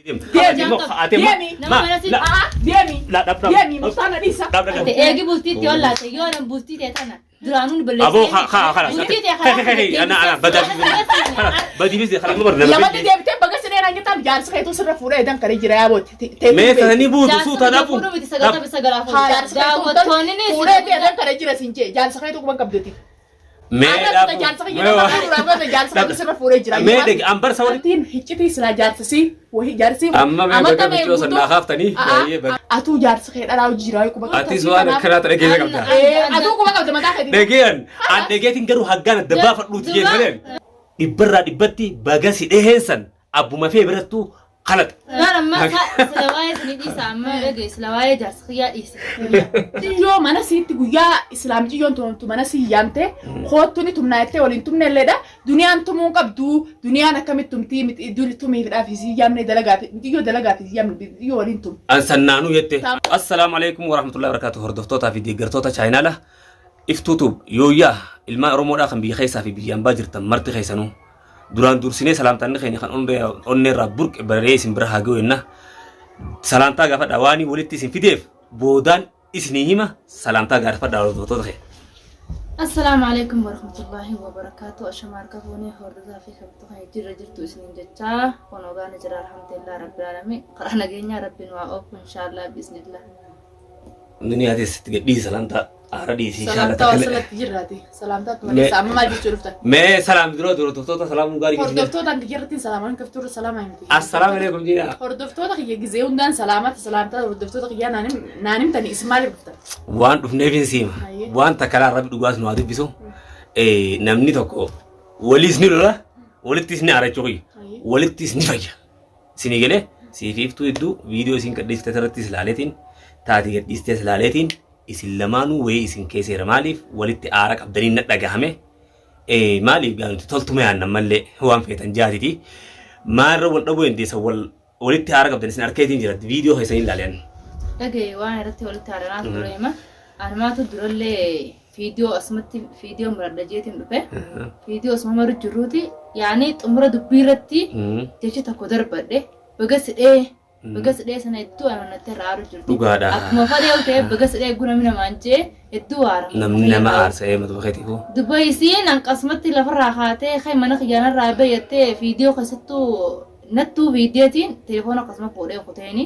Deemi. Deemi. Nama mana si- Aa, deemi. La, dhab, dhab. Deemi, muktaan na dhiisa. Dhab, dhab, dhab. Eegi bultiitti yoo laate yoo nan bultii ta'e tana duraanuu nu balleessee. Aboo, ha, ha, khalas. Bultii ta'e Hey, hey, hey, ana, ana, badaa Khalas, badii bis, khalas, nu barna. Lamatti deebitee baga siree naan jettaan jaarsa keetu sirra fuudhee edan kare jira yaabooti. Mee sananii buutu suuta dhabu. Fuudhuu miti sagaltamii sagalaaf Jaarsa keetu daawwattoonni fuudhee edan kare jira siin jee jaarsa keetu quban qabduti. Mee Arra jaarsa dhabu. kiyya nama fuudhuudhaaf gata jaarsa keetu sirra fuudhee jira. Mee dhegi, an bar sawali. Ittiin hiccitii silaa jaarsisii wahii jaarsii. Amma mee baga miccoo sannaa kaaftanii, baay'ee baga. Atuu jaarsa kee dhalaa hojii jiraa quba qabda. Atis waan akkanaa ta'e keessa qabda. Atuu quba qabda mataa keetii. Dhegeen, an dhegeetiin garuu haggaan adda baafadhuuti jeen malee. Dhibbarraa dhibbatti baga si dheheensan abbuma fee birattuu kalata. Gara amma sila waa'ee isinii dhiisa amma dhagaye sila waa'ee jaarsa kiyyaa dhiise. Ciyyoo mana siitti guyyaa islaam ciyyoon tumamtu mana sii yaamte koottu ni tumnaa jettee waliin tumne illeedha. Duniyaan tumuu hin qabdu. Duniyaan akkamitti tumtii miti tumiifidhaaf sii yaamne dalagaaf ciyyoo dalagaaf sii yaamne ciyyoo waliin tum. An sannaanuu jette. Assalaamu alaikum warahmatullahi wabarakatuh. Hordoftootaa fi deeggartoota chaayinaala Iftuu Tube yooyyaa ilmaan Oromoodhaa kan biyya keessaa fi biyya ambaa jirtan marti keessanuu. Duraan dursinee salaamtaanni keenya kan onneerraa burqe bararee isin bira haa ga'u jenna. Salaamtaa gaafadha waan walitti isin fideef boodaan isinii hima salaamtaa gaafadha hordoftoota keenya. Assalaamu alaikum warahmatullahi wabarakatuh. Ashama harka fuunee hordofaa fi kabajaa kan jirra jirtu isiniin jechaa kun ogaana jira alhamdulillah rabbil alamin. Karaa nageenyaa rabbiin waa oofu inshaallah bismillah. Duniyaatis itti gadhiisi salaamtaa aara dhiisi inshallah Salaamtaa takka. wasalatti jirraati. Salaamtaa tuma dhiisa. Amma maal jechuu dhuftan? Mee salaam dura hordoftoota salaamuu gaarii keessan. Hordoftoota kiyya irratti salaamaan kaftuurra salaama himti. Assalaamu alaikum jiina. Hordoftoota kiyya gizee hundaan salaamata salaamtaa hordoftoota kiyyaa naan himtanii isin maaliif dhuftan? Waan dhufneef hin siima. Ayyee. Waan takka laa rabbi dhugaas nu haa dubbisu. Namni tokko waliis ni lola walittis ni aara jechuu kiyya. Ayyee. Walittis ni fayya. Isinii galee siif iftuu hedduu viidiyoo isin gadhiiste irrattis ilaaleetiin taati gadhiistes ilaaleetiin isin lamaanuu wayii isin keeseera maaliif walitti aara qabdanii na dhagahame maaliif gaa nuti toltuma yaanna mallee waan feetan jaatiti maalirra wal dhabuu dandeessa wal walitti aara qabdan isin arkeetiin jira viidiyoo keessan ilaaleen. Dhagaye waan irratti walitti aaranaa ture hima. Anumaatu durallee fiidiyoo asumatti fiidiyoo muradha jeetiin dhufe. Fiidiyoo asuma maru jirruuti yaani xumura dubbii irratti jecha tokko darbadhe baga sidhee baga sidhee sana hedduu anonatti irraa aaru jirti. Dhugaadha. Akkuma fadhee ta'e baga sidhee guna namni namaan jee hedduu aara. Namni nama aarsa ee matuma keetiifuu. Dubba isiin hanqasumatti lafarraa kaatee kan mana kiyyaanarraa bayyattee fiidiyoo keessattuu nattuu fiidiyotiin telefoona akkasuma fuudhee kuteeni.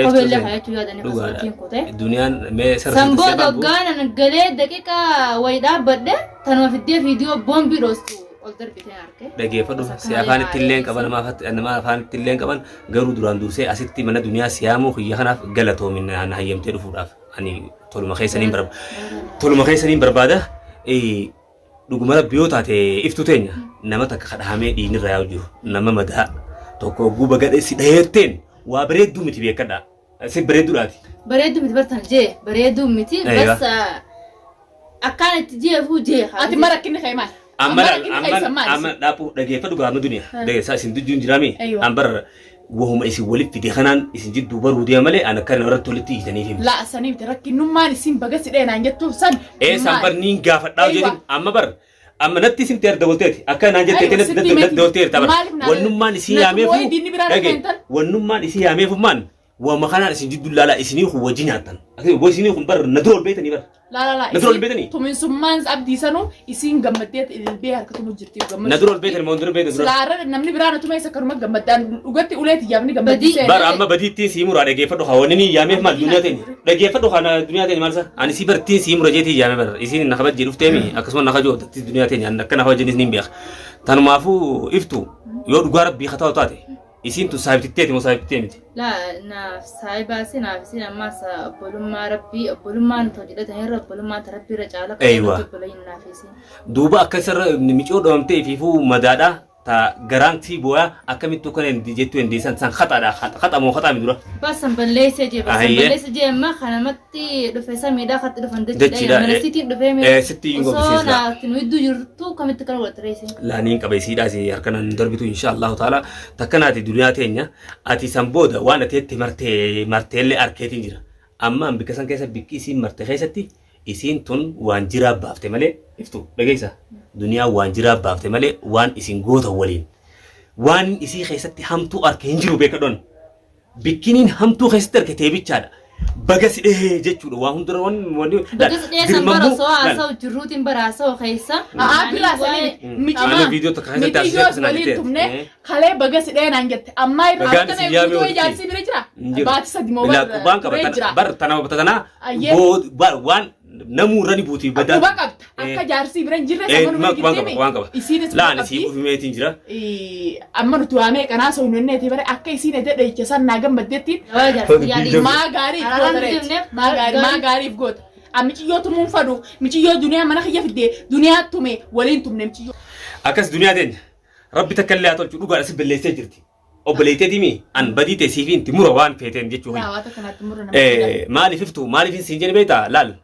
Kobeellee kaayachuu yaadanii akkasumatti kutee. Duniyaan mee sirriitti San booda seeqaa bu'u. hoggaan an galee daqiiqaa wayi dhaabbadhe tanuma fiddee fiidiyoo boombii dhoostu ol darbiteen arge. Dhageeffadhu Bas akka si malee afaan itti illee aaree qaban nama afaan itti illee qaban garuu duraan dursee asitti mana duniyaa siyaamuu kiyya kanaaf galatoomin na hayyamtee dhufuudhaaf ani toluma keessaniin barbaada toluma keessaniin barbaada dhuguma rabbi yoo taate iftu teenya nama takka kadhahamee dhiigni irraa yaa'u jiru nama madaa tokko hogguu bagadhe si dhaheetteen waa bareedduu miti beekadha si bareedduudhaati. Bareedduu miti bartan jee bareedduu miti Eegaa. bas akkaan itti jeefuu jee. Ati mara rakkinni kee maal? Amma rakkinni amma keessan maal? Amma dhaaphu dhageeffadhu gaama duniyaa dhageessaa isin dujjuun jiraami Aywa. an bar wahuma isin walitti fide kanaan isin jidduu baruu deema malee an akka irratti walitti hiitaniif himi. Laa sanii miti rakkinnummaan isin baga sidhee naan jettuuf san. Ee san bar niin gaafadhaa Aywa. jedhin amma bar amma natti isin teer dabalteeti akka naan jettee Aywa, natti sitti himeti. dabalteerta bar Maaliif naan- wannummaan isin Natu yaameefu wayii diinni biraa dhage dhufee hin taane. wannummaan isin yaameefu maan wama kanaan isin jidduu laalaa isinii kun wajji nyaattan isinii kun bar na dura ol beetanii bar. Laa laa laa. Na dura ol beetanii? Tuminsummaan abdii sanuu isiin gammaddee ilbee harka tumu jirti gammachuu. Na dura ol beetanii moo dura beetan dura? Silaa irra namni biraa na tume isa kanuma gammaddaan dhugatti ulee tiyyaaf ni Badii. gammaddisee. Bar amma badiittiin sii muraa dhageeffadhu haa wanni ni yaameef maal duniyaa teenya dhageeffadhu haa duniyaa teenya maal isa ani sii bartiin sii mura jeetii yaame bar isiin na kabajjee dhufteemi akkasuma na kabajuu datti duniyaa teenya ani akka na kabajanis niin beeka tanumaafuu iftu yoo dhugaa rabbii haa ta'u taate isiin tun saahibtitteeti moo saahibtittee miti. Laa naaf saahibaasi naaf isin ammaas obbolummaa rabbii obbolummaan nuti hojjedhatan irra obbolummaan ta rabbii irra caala kan Eeywa. irratti obboleeyyin naaf isin. Duuba akka isarra micoo dhabamtee ifiifuu madaadha ta garaan sii booyaa akkamittuu kana hin jettuu hin deessan san haxaadha haxa moo haxaa mi dura. Basan balleessee jee basan Ayyee. balleessee jee amma kanamatti dhufe samiidha katti dhufan Dachiidha, dachiidha mana eh. sitiin dhufee mee Eh, sitti hin osoo gobbisiisna. naatti nu iddoo jirtu kamitti kana wal reese. Laaniin qaba isiidhaa si harka nan darbitu insha Allahu ta'ala takkanaati duniyaa teenya ati san booda waan ati itti martee marteellee arkeetiin jira amma an bikka san keessa bikki isiin marte keessatti isiin tun waan jiraa baafte malee iftu dhageessa duniyaa waan jiraa baafte malee waan isin goota waliin waan isii keessatti hamtuu arke hin jiru beekadhoon. Bikkiniin hamtuu keessatti arge teebichaadha. Baga si dhehee jechuudha waa hundura wanni Baga si dhehee san bara osoo haasa'u jirruutiin bara haasa'u keessa. A'aa biraa sanii Ana viidiyoo takka keessatti miciyyoo haasa'e waliin jettee. tumne kalee baga si dhehee naan jette ammaa irraa Bagaan akkana isin yaamee guutuu walitti. ijaarsi bira jira Hin jiru. baati sadi moo Ilaa qubaan qaba turee tana jira bar tana tana Ayyee. bar waan namuu irra ni buuti badaa. Quba qabda akka jaarsii bira hin jirre sama Waan nu qaba waan qaba. Isiinis quba Laan isii qabdi. ufimeetiin jira. Amma nuti waamee qanaa soo nu bare akka isiin edee dhahicha san naa gammaddeettiin Waa jaarsi yaadii. maa gaariif Araaraan goota reeti. deemneef Maa gaarii maa gaariif goota. Michiyyoo tumuun fadu michiyyoo duniyaa mana kiyya fiddee duniyaa tume waliin tumne michiyyoo. Akkas duniyaa teenya rabbi takka illee haa tolchu dhugaadha si balleessee jirti. Obboleetteetii mi an badii ta'e siifi inti mura waan feeteen jechuu Laa kiyya. waata kanaatti murra nama jedha. Maaliif iftu maaliif siin jenne beektaa laal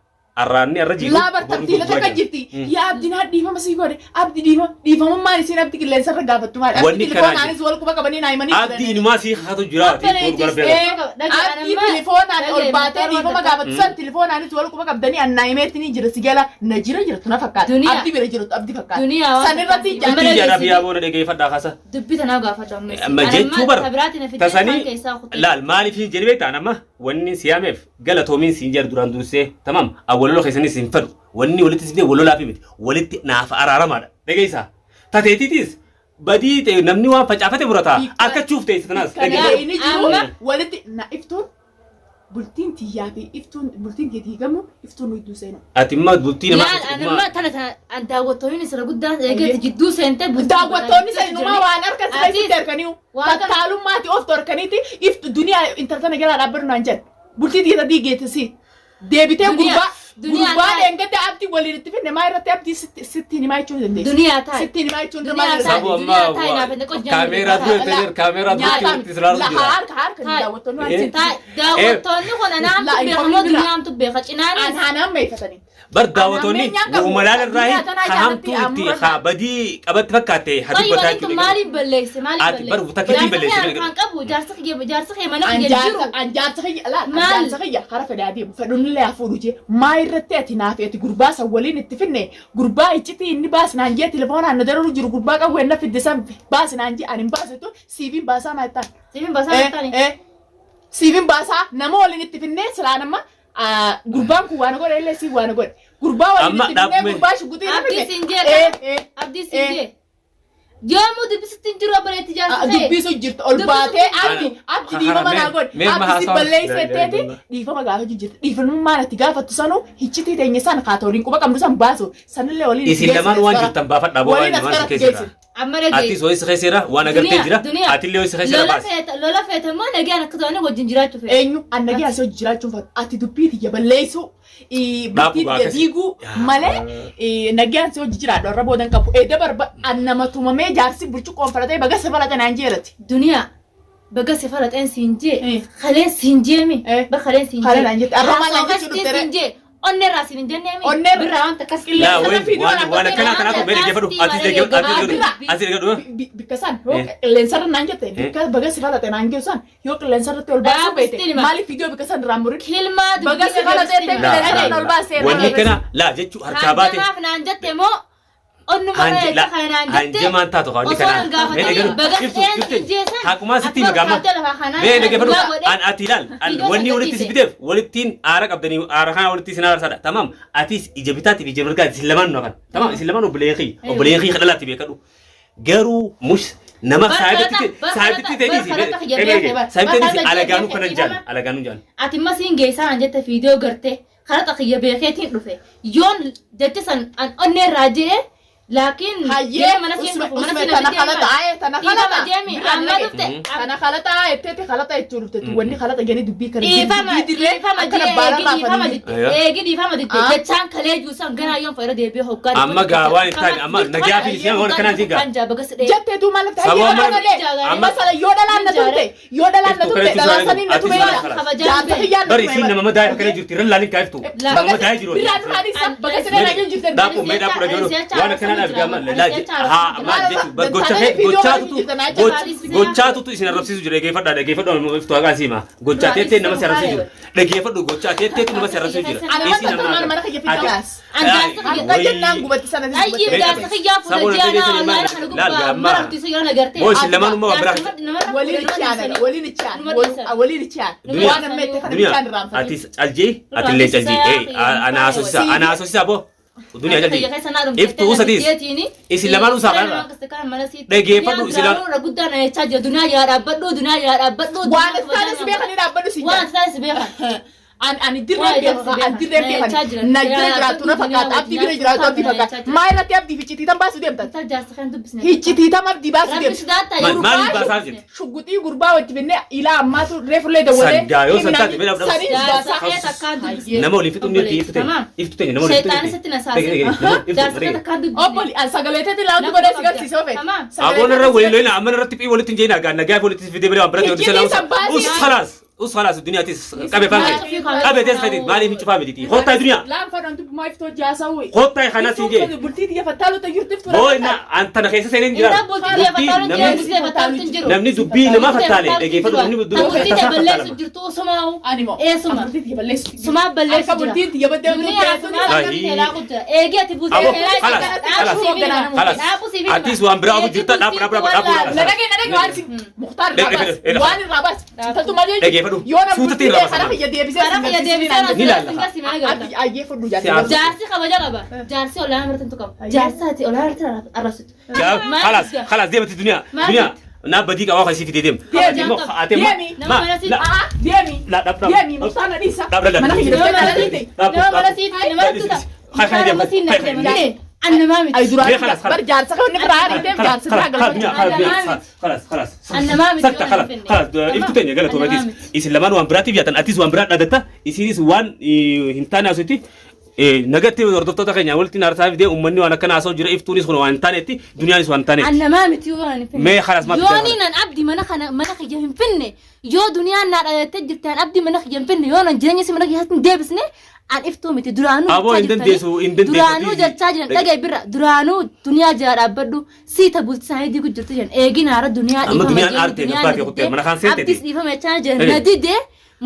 arraanni arra jiidhu Laa bar tartiila takka jirti. Yaa abdi naa dhiifama sii godhe. Abdi dhiifama dhiifamummaan isiin abdi qilleensa irra gaafattu maali? Abdi Wanni kanaa telefoonaanis wal quba qabanii naa himanii Abdi jirani. inumaa sii kakatu jira ati Obboleettis, tuur gara beekatu. Abdi telefoonaan ol baatee dhiifama gaafattu san telefoonaanis wal quba qabdanii an naa himeetti ni jira si jala na jira jirtu na fakkaata. Duniyaa. Abdi bira jirtu abdi fakkaata. Duniyaa waan San irratti fakkaatu. jaartii Dubbii jedhaa fi yaaboo na dhageeffadhaa kaasa. Dubbii tanaa gaafadhu amma isin. Amma jechuu bara Tabiraatiin na fiddee tasanii afaan keessaa kutee. laal maaliif hin jedhe beektaa amma wanni siyaameef galatoomiin siin jedhu duraan dursee tamam awwaloloo keessanis hin fedhu wanni walitti sifnee walolaa fi miti walitti naaf araaramaadha dhageessaa tateetiitis badii ta'e namni waan facaafate murataa akkachuuf ta'e tanaas Kan dhageessaa. inni jiru Amma- walitti na iftuun bultiin tiyyaa fi iftuun bultiin tiyya diigamu iftuun nu gidduu seenu. Ati immoo bultii namaa Laal ani amma tana tana an daawwattoonni sira guddaa eegeeti jidduu seentee bultii Daawwattoonni sanumaa waan harka si keessatti Atiis harkanii waan kana- tattaalummaati of harkaniiti iftu duniyaa intala jalaa dhaabbatu naan jedhe bultii tiyya diigeeti si deebitee Duniyaa- gurbaa duniyaa gurbaa taa'e. dheengadda abdii waliin itti finne maa irratti abdii sitti himaa jechuu hin dandeessu. Duniyaa taa'e. Sitti himaa jechuun Duniyaa maal taa'e. Sabu amma Duniyaa taa'e naaf hin qoqqoodne. kaameeraa dura itti jira kaameeraa dura itti ilaalu jira. Harka harka daawwattoonni waan Eh. sitti Daawwattoonni kun anaamtu Laa, beeka moo informi bira. duniyaamtu beeka cinaanis An haanaan meeffatanii. Bar daawwattoonni Ammeenyaan qabu. uumalaan irraa Duniyaa tanaa hahamtuu jaalatti itti ammoo haa badii qabatti fakkaatte haa Tayyib dubbataa anintu jechuudha. maaliif balleesse maaliif Ati bar takkiitiin balleesse. Jaarsa kiyya kan qabu jaarsa kiyya mana kiyya jiru. An jaarsa kiyya laal an Maal? jaarsa kiyya kara fedhaa deemu fedhunillee haa fuudhu jee maa irratti ati naaf ati gurbaa san waliin itti finne gurbaa iccitii inni baasinaan jee telefoonaan na dararu jiru gurbaa qawween na fidde san baasinaan jee ani hin baasitu siifiin baasaa maa jettaan. Siifin basaa jettani. Siifiin baasaa nama waliin itti finnee silaa nama gurbaan kun waan godhe illee siin waan godhe gurbaa waliin Amma itti finnee dhaabme. gurbaa shuguxii na Abdii finne. siin jee Abdii siin jee. Yoomuu dubbisitti hin jiru obboleetti jaarsa kee. Dubbisu jirti ol baatee abdi abdi dhiifama naa godhe Mee abdi si haasawa- balleessetteeti dhiifama gaafachuu jirti dhiifamummaan ati gaafattu sanuu hichitii teenya san kaata waliin quba qabdu san baasu sanillee waliin Isin lamaan waan jirtan baafadhaa boo waan waliin as lamaan si karatti keessa jira. geessin. Amma dhagaye. Atis ho'i si keessa jira waan agartee jira atillee ho'i si keessa jira Lola baasi. feeta lola feeta immoo nagaan akka ta'an wajjin jiraachuu feeta. Eenyu an nagaa asii hojii jiraachuun fadhu ati dubbii tiyya balleessuu bultii tiyya akkasi. diiguu malee nagaan si hojii jiraadhu irra boodan qabu edda barba an nama tumamee jaarsi burcuqqoon fudhatee baga si falate naan jeerati. Duniyaa baga si falaxeen siin jee kaleen siin jeemi ba kaleen siin Kalee naan jette arra maal naan jechuu Haasawaa dhuftere. siin jee onnee irraa siin hin jenneemi. Onnee irraa- Birraa wanta akkas Laa Qilleensa wayi fiiduu waan waan waan akkanaa kanaatu mee dhaggeeffadhu atis dhaggeeffadhu atis dhaggeeffadhu atis dhaggeeffadhu. Bikka san yoo qilleensarra naan jette bikka baga si falate naan geessu san yoo qilleensarratti ol baasuu Dhaabbisti beekte nima. maaliif viidiyoo bikka san irraa murin Kilmaa Baga si falaxee dubbii qilleensa ol baasee Wanni kana laa jechuu harkaa baate Hanjamaaf naan jette moo onnuma Hanji- la- hanjamaan taatu wanni Osoo kana. hin gaafatin Mee dhaggeeffadhu. baga Ibsu, seen ibsu. siin jeesan. Haqumaa sitti Akkuma hima gaama. kaatee lafaa kanaan Mee dhaggeeffadhu. dhugaa godhee An ati ilaal. An Viidiyoo wanni san walitti si gadhiise. fideef walittiin aara qabdanii aara kana walitti isin aarsaadha. Tamaam atis ija bitaatiif ija mirgaati isin lamaan nu hafan. Tamaam isin lamaan obboleeyyan kiyya. Obboleeyyan kiyya kadhalaatti beekadhu. Garuu mush nama Bar saayibitti kadhata- bar saayibitti kadhata- ta'e bar dhiisi. kadhata kiyya beekte bar. Saayibitti Bar dhiisi kadhata alagaanuu kiyya kanan beekte jaan dhiifama. alagaanuu jaan. Ati masiin geessaa naan jette viidiyoo gartee karaxa kiyya beekeetiin dhufe yoon jecha san an onnee irraa jee laakiin Hayyee jee mana siin usme dhufu mana usme siin tana na kalata ayee tana kalata jeemi biraan amma dhage. dhufte Tana kalata jetteeti kalata jechuu dhufte wanni kalata jedhanii dubbii kana dhiifama dubbii dirree dhiifama akkana jee baala eegi dhiifama raafanii. didde Ayyaa. eegi dhiifama didde Ah. jechaan kalee juusan ganaa yoon fayyada deebi'ee hoggaa Amma gaa waan hin taane, amma nagaa fi isin waan kanaan siin gaa. kan jaa baga sidhee Jettee tuu maal lafte Sababa hayyee maal- malee amma- masala yoo dhalaan na tumte yoo dhalaan na Iftu tumte kana dhalaan jechuun saniin na ati tume isaan jira. kalas. Jaarsa kiyyaan na Bari tume isin nama madaa akkana jirti irra laalin kaaftu. La- Nama madaa jiru. Birraa duraa dhiisa baga sidhee na jirte. Daakuu mee daakuu dhaggeeffadhu. Waan akkanaa Kana dhabi gama haa maal jechuun gocha gochaatutu gochaatutu isin arrabsiisu jira. Dhageeffadhaa, dhageeffadhu, iftu haqaa siima. Gochaa teettee nama si arrabsiisu jira. Dhageeffadhu, gochaa teetteetu nama si arrabsiisu jira. Ana Isin wanta nama tumaan mana kiyya fixaas. An jaarsa kiyya Hanga jennaan gubatti sana Ayyee, jaarsa kiyyaa fuula Saboon ji'a dhageessanii naa maal? kana Laal gubbaa gaammaa. marartu isa yoo nagartee. Boo isin lamaanummaa waan biraa Waliin itti aana, waliin itti aana, waliin itti aana. Duniyaa. Waan amma itti kana Duniyaa, bishaan irraanfatin. atis caljii, atillee caljii. Ana haasofsiisa, ana haasofsiisa boo. Duniyaa caljii. Iftuu usatiis. Isin lamaan usaa kanarra. Dhageeffadhu isin Irra guddaa na jechaa jira. Duniyaa jala dhaabbadhu, duniyaa jala dhaabbadhu. Waan ati taanes beekanii dhaabbadhu si Waan jaa. ati taanes beekan. Ani dirree beekan, ani dirree beekan. Na bira jiraattu na fakkaata, abdii bira jiraattu abdii fakkaata. Maa irratti abdii ficcitii tan baasuu deemtan? Jaarsa kan dubbisne. Hiccitii tam abdii baasuu Rabbi deemtan. sodaattaa Maal yeroo maaliif baasaa jirti? Shugguxii gurbaa wajji binnee ilaa ammaatu reefullee dawwalee. Sangaa yoo san taate mee Saniin Jaarsa baasaa. kee takkaan dubbisne. Nama waliin fixuun ni iftu teenya. Iftu teenya nama waliin fixuun Shayxaan sitti na saase. Jaarsa kee takkaan dubbisne. Obboli, an sagalee teetii laawutti godhee si garsiisee ofeeti. Tamam. Aboon irra waliin loyina amma irratti phii walitti hin jeena gaa nagaa walitti fidee bira waan biratti walitti Hiccitii salaamu. san baasii. Us khalaas, us khalaas, duniyaatis qabe faanke qabe tees fedhi maaliif hin cufaa miti kottaa duniyaa Laan fadhan dubbumaa iftoo jaasawuu. kottaa kana siin jee. Bultii xiyya fattaalota jirtu iftuu. Boo inna antana keessa seeneen jira. Intaan bultii xiyya fattaaluun jira, bultii fattaaluun hin jiru. Namni dubbii nama fattaale dhageeffadhu, namni dubbii Bultii tasaa balleessu fattaalama. jirtu sumaa'u. Ani moo. Eessuma. Bultii xiyya balleessu. Sumaa balleessu Akka jira. bultii xiyya baddee Duniyaa sumaa Ayi. balleessu jira. Eegi ati bultii Abo, eelaa khalas, jira. khalas, khalas. Dhaabu siif hima. Atis waan biraa ofu jirta, dhaab, dhaab, dhaab, dhaab, dhaab. Na dhagee, na dhagee, waan si Muktaar irraa baas. Waan irraa baas. Intaltu maal jechuudha? Dhageeffadhu. Yoo na Suutatti bultii irraa karaa baas. kiyya deebisee Karaa kiyya deebisee na Ni laalla. singarsi mana galta. Abdi ayyee fudhu Siyaasa. jaarsa. Jaarsi kabaja qaba. Jaarsi olaanaa irratti hin tuqamu. Jaarsi ati olaanaa irratti arrabsitu. Khalas, khalas, deemati duniyaa. Duniyaa naa badii qabaa kan isii fidee deema. Deemi. Ati amma Deemi. ma Nama la Deemi. la dhab dhab. Deemi Muktaar na dhiisa. Dhab dhab. Mana kiyya Nama deebisee mana kana dhiite. Nama mana siif nama tuta. Hay, hay, Nama siin hay, na hay. deema. Annamaa Ay miti. Mee duraan khalas, khalas. bar jaarsa kan inni biraa ariiteef jaarsa biraa galfachuu. خلاص خلاص Annamaa miti. Sakta خلاص خلاص, iftu teenya galatoomatiis isin lamaan waan biraatiif yaatan, atis waan biraa dhadatta, isinis waan hin taane asitti nagatti hordoftoota keenya walitti naarsaa fidee uummanni waan akkana haasa'u jira. Iftuunis kun waan hin taanetti, duniyaanis waan hin taanetti. Annamaa miti yoo hin finne. Mee khalas maal Yoo ni nan abdi mana kana mana kiyya hin finne, yoo duniyaan naa dhalattee jirte an abdi mana kiyya hin finne, yoo nan jireenya si mana kiyya hin deebisne, an iftuu miti duraanuu. Aboo jechaa hin dandeessu, hin dandeessu. Duraanuu jechaa jiran dhagaye bira duraanuu duniyaa jira dhaabbadhu siita bulti isaanii diigu jirtu jiran eegin haara duniyaa. Amma duniyaan aartee gabbaatee kuttee mana kaan seentee. Abdis dhiifama jechaa jiran na dide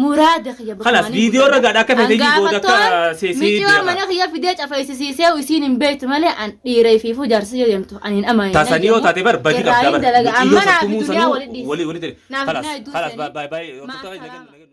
muraada kiyya. Khalas, viidiyoo irra gaadha akka fedhe booda akka seesii Miciyoo beeka. Mana kiyya fidee cafeessisiisee isiin hin beektu malee an dhiira ifiifuu jaarsa jedhamtu ani hin amane. Taasanii yoo taate bar badii qabdaa bar. Dalaga amma Miciyoo naaf sattumuu duniyaa sanuu waliin dhiisi. walii walii Naaf Khalas duniyaa hedduu khalas seenee. baay baay. Ma'a salaama.